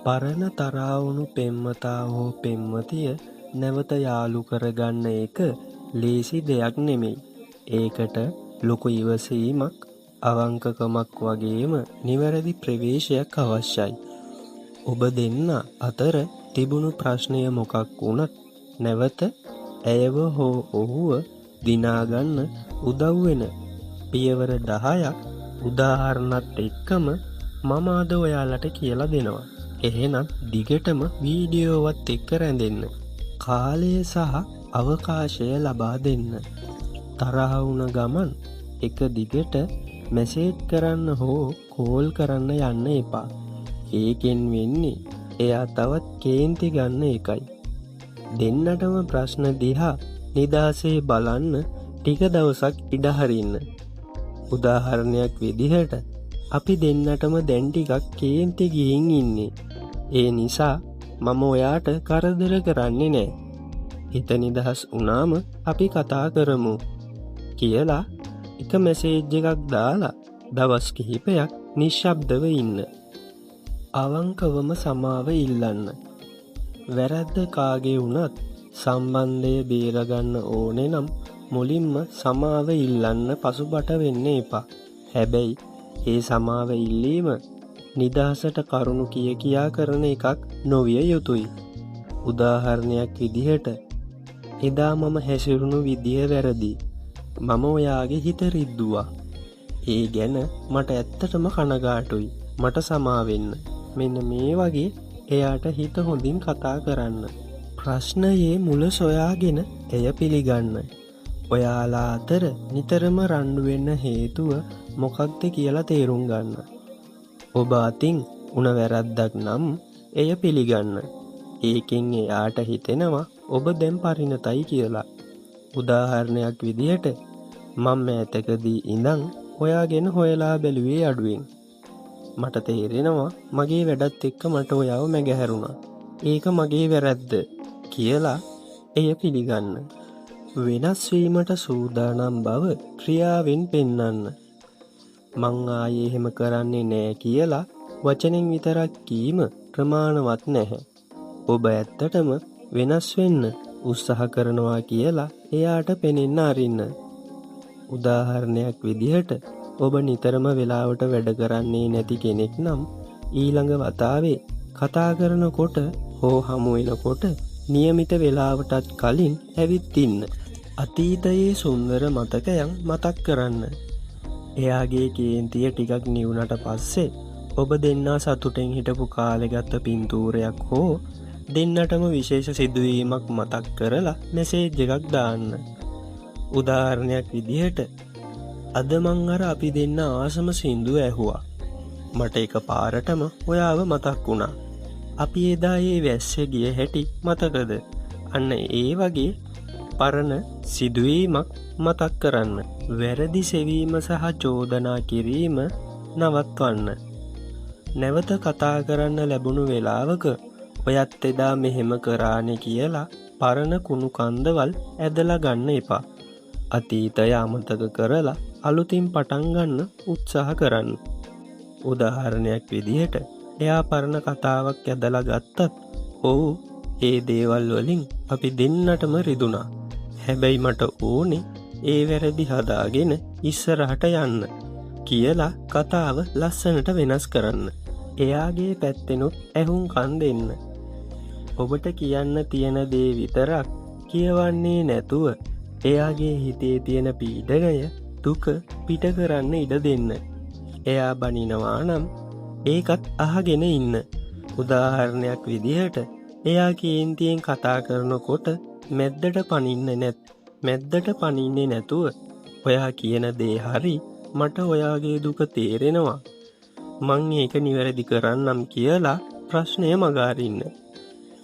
පරණ තරහා වුණු පෙම්වතා හෝ පෙම්වතිය නැවත යාළු කරගන්න එක ලේසි දෙයක් නෙමෙයි. ඒකට ලොකු ඉවසීමක්, අවංකකමක් වගේම නිවැරදි ප්‍රවේශයක් අවශ්‍යයි. ඔබ දෙන්න අතර තිබුණු ප්‍රශ්නය මොකක් වුණත් නැවත ඇයව හෝ ඔහුව දිනාගන්න උදව් වෙන පියවර 10ක් උදාහරණත් එක්කම මම අද ඔයාලට කියලා දෙනවා. එහෙනම් දිගටම වීඩියෝවත් එක්ක රැඳෙන්න. කාලය සහ අවකාශය ලබා දෙන්න. තරහ වුණ ගමන් එක දිගට මැසේජ් කරන්න හෝ කෝල් කරන්න යන්න එපා. ඒකෙන් වෙන්නේ එයා තවත් කේන්ති ගන්න එකයි. දෙන්නටම ප්‍රශ්න දිහා නිදහසේ බලන්න ටික දවසක් ඉඩ හරින්න. උදාහරණයක් විදිහට අපි දෙන්නටම දැන් ටිකක් කේන්ති ගිහින් ඉන්නේ. ඒ නිසා මම ඔයාට කරදර කරන්නේ නෑ. හිත නිදහස් වුණාම අපි කතා කරමු කියලා එක මැසේජ් එකක් දාලා දවස් කිහිපයක් නිශ්ශබ්දව ඉන්න. අවංකවම සමාව ඉල්ලන්න. වැරැද්ද කාගේ වුණත් සම්බන්ධය බේරගන්න ඕනේ නම් මුලින්ම සමාව ඉල්ලන්න පසුබට වෙන්න එපා. හැබැයි ඒ සමාව ඉල්ලීම නිදහසට කරුණු කිය කියා කරන එකක් නොවිය යුතුයි. උදාහරණයක් විදිහට එදා මම හැසිරුණු විදිය වැරදි. මම ඔයාගේ හිත රිද්දුවා. ඒ ගැන මට ඇත්තටම කනගාටුයි. මට සමාවෙන්න. මෙන්න මේ වගේ එයාට හිත හොඳින් කතා කරන්න. ප්‍රශ්නයේ මුල සොයාගෙන එය පිළිගන්න. ඔයාලා අතර නිතරම රණ්ඩු වෙන්න හේතුව මොකක්ද කියලා තේරුම් ගන්න. ඔබ අතින් උන වැරද්දක් නම් එය පිළිගන්න. ඒකෙන් එයාට හිතෙනවා ඔබ දැන් පරිණතයි කියලා. උදාහරණයක් විදිහට මම මෑතකදී ඉඳන් ඔයා ගැන හොයලා බැලුවේ අඩුවෙන්. මට තේරෙනවා මගේ වැඩත් එක්ක මට ඔයාව මැගහැරුණා. ඒක මගේ වැරැද්ද කියලා එය පිළිගන්න. වෙනස් වීමට සූදානම් බව ක්‍රියාවෙන් පෙන්වන්න. මං ආයේ එහෙම කරන්නේ නෑ කියලා වචනෙන් විතරක් කීම ප්‍රමාණවත් නැහැ. ඔබ ඇත්තටම වෙනස් වෙන්න උත්සාහ කරනවා කියලා එයාට පෙනෙන්න අරින්න. උදාහරණයක් විදිහට ඔබ නිතරම වෙලාවට වැඩ කරන්නේ නැති කෙනෙක් නම් ඊළඟ වතාවේ කතා කරනකොට හෝ හමු වෙනකොට නියමිත වෙලාවටත් කලින් ඇවිත් ඉන්න. අතීතයේ සුන්දර මතකයන් මතක් කරන්න. එයාගේ කේන්තිය ටිකක් නිවුනට පස්සේ ඔබ දෙන්නා සතුටෙන් හිටපු කාලෙ ගත්ත පින්තූරයක් හෝ දෙන්නටම විශේෂ සිදුවීමක් මතක් කරලා මැසේජ් එකක් දාන්න. උදාහරණයක් විදිහට අද මං අර අපි දෙන්න ආසම සින්දුව ඇහුවා. මට එක පාරටම ඔයාව මතක් වුණා. අපි එදා ඒ වැස්සේ ගිය හැටි මතකද? අන්න ඒ වගේ පරණ සිදුවීමක් මතක් කරන්න. වැරදි සෙවීම සහ චෝදනා කිරීම නවත්වන්න. නැවත කතා කරන්න ලැබුණු වෙලාවක ඔයත් එදා මෙහෙම කරානේ කියලා පරණ කුණු කන්දවල් ඇදලා ගන්න එපා. අතීතය අමතක කරලා අලුතින් පටන් ගන්න උත්සාහ කරන්න. උදාහරණයක් විදිහට එයා පරණ කතාවක් ඇදලා ගත්තත් ඔව් ඒ දේවල් වලින් අපි දෙන්නටම රිදුනා. හැබැයි මට ඕනේ ඒ වැරදි හදාගෙන ඉස්සරහට යන්න කියලා කතාව ලස්සනට වෙනස් කරන්න. එයාගේ පැත්තෙනුත් ඇහුම්කන් දෙන්න. ඔබට කියන්න තියෙන දේ විතරක් කියවන්නේ නැතුව එයාගේ හිතේ තියෙන පීඩනය දුක පිට කරන්න ඉඩ දෙන්න. එයා බනිනවා නම් ඒකත් අහගෙන ඉන්න. උදාහරණයක් විදිහට එයා කේන්තියෙන් කතා කරනකොට මැද්දට පනින්නේ නැතුව ඔයා කියන දේ හරි, මට ඔයාගේ දුක තේරෙනවා, මං ඒක නිවැරදි කරන්නම් කියලා ප්‍රශ්නය මගහරින්න.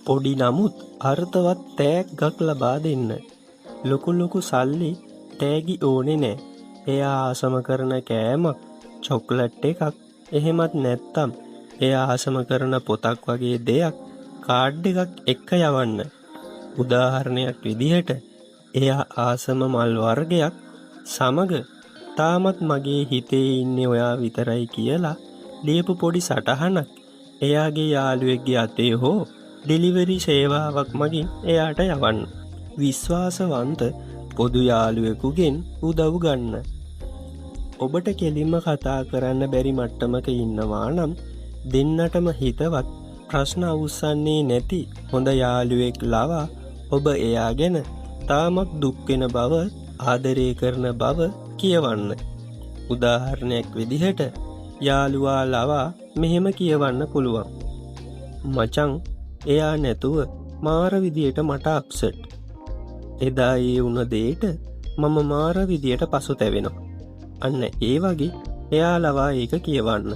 පොඩි නමුත් අර්ථවත් තෑග්ගක් ලබා දෙන්න. ලොකු ලොකු සල්ලි තෑගි ඕනේ නෑ. එයා ආසම කරන කෑමක්, චොක්ලට් එකක්, එහෙමත් නැත්තම් එයා ආසම කරන පොතක් වගේ දෙයක් කාඩ් එකක් එක්ක යවන්න. උදාහරණයක් විදිහට එයා ආසම මල් වර්ගයක් සමග තාමත් මගේ හිතේ ඉන්නේ ඔයා විතරයි කියලා ලියපු පොඩි සටහනක් එයාගේ යාළුවෙක්ගේ අතේ හෝ ඩෙලිවරි සේවාවක් මගින් එයාට යවන්න. විශ්වාසවන්ත පොදු යාළුවෙකුගෙන් උදව් ගන්න. ඔබට කෙලින්ම කතා කරන්න බැරි මට්ටමක ඉන්නවා නම් දෙන්නටම හිතවත් ප්‍රශ්න අවුස්සන්නේ නැති හොඳ යාළුවෙක් ලවා ඔබ එයා ගැන තාමත් දුක් වෙන බව, ආදරය කරන බව කියවන්න. උදාහරණයක් විදිහට යාළුවා ලවා මෙහෙම කියවන්න පුළුවන්. මචං, එයා නැතුව මාර විදියට මට අප්සෙට්. එදා ඒ වුණ දේට මම මාර විදියට පසුතැවෙනවා. අන්න ඒ වගේ එයා ලවා ඒක කියවන්න.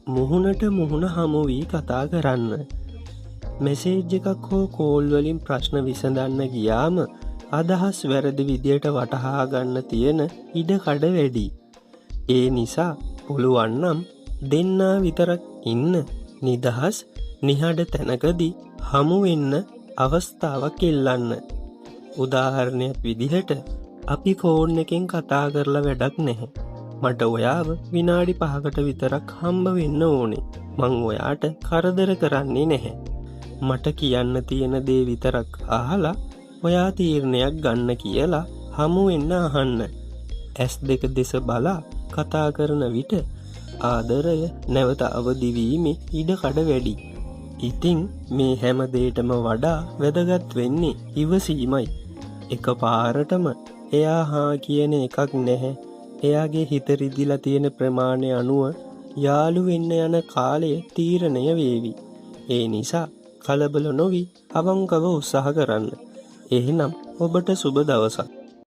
මුහුණට මුහුණ හමු වී කතා කරන්න. මෙසේජ් එකක් හෝ කෝල් වලින් ප්‍රශ්න විසඳන්න ගියාම අදහස් වැරදි විදියට වටහා ගන්න තියෙන ඉඩ කඩ වැඩි. ඒ නිසා පුළුවන් නම් දෙන්නා විතරක් ඉන්න නිදහස් නිහඬ තැනකදී හමු වෙන්න අවස්ථාවක් ඉල්ලන්න. උදාහරණයක් විදිහට අපි ෆෝන් එකෙන් කතා කරලා වැඩක් නැහැ. මට ඔයාව විනාඩි 5කට විතරක් හම්බ වෙන්න ඕනේ. මං ඔයාට කරදර කරන්නේ නැහැ. මට කියන්න තියෙන දේ විතරක් අහලා ඔයා තීරණයක් ගන්න කියලා හමු වෙන්න අහන්න. ඇස් දෙක දෙස බලා කතා කරන විට ආදරය නැවත අවදි වීමේ ඉඩකඩ වැඩි. ඉතින් මේ හැම දෙයකටම වඩා වැදගත් වෙන්නේ ඉවසීමයි. එක පාරටම එයා හා කියන එකක් නැහැ. එයාගේ හිත රිදිලා තියෙන ප්‍රමාණය අනුව යාළු වෙන්න යන කාලය තීරණය වේවි. ඒ නිසා කලබල නොවි අවංකව උත්සාහ කරන්න. එහෙනම් ඔබට සුබ දවසක්.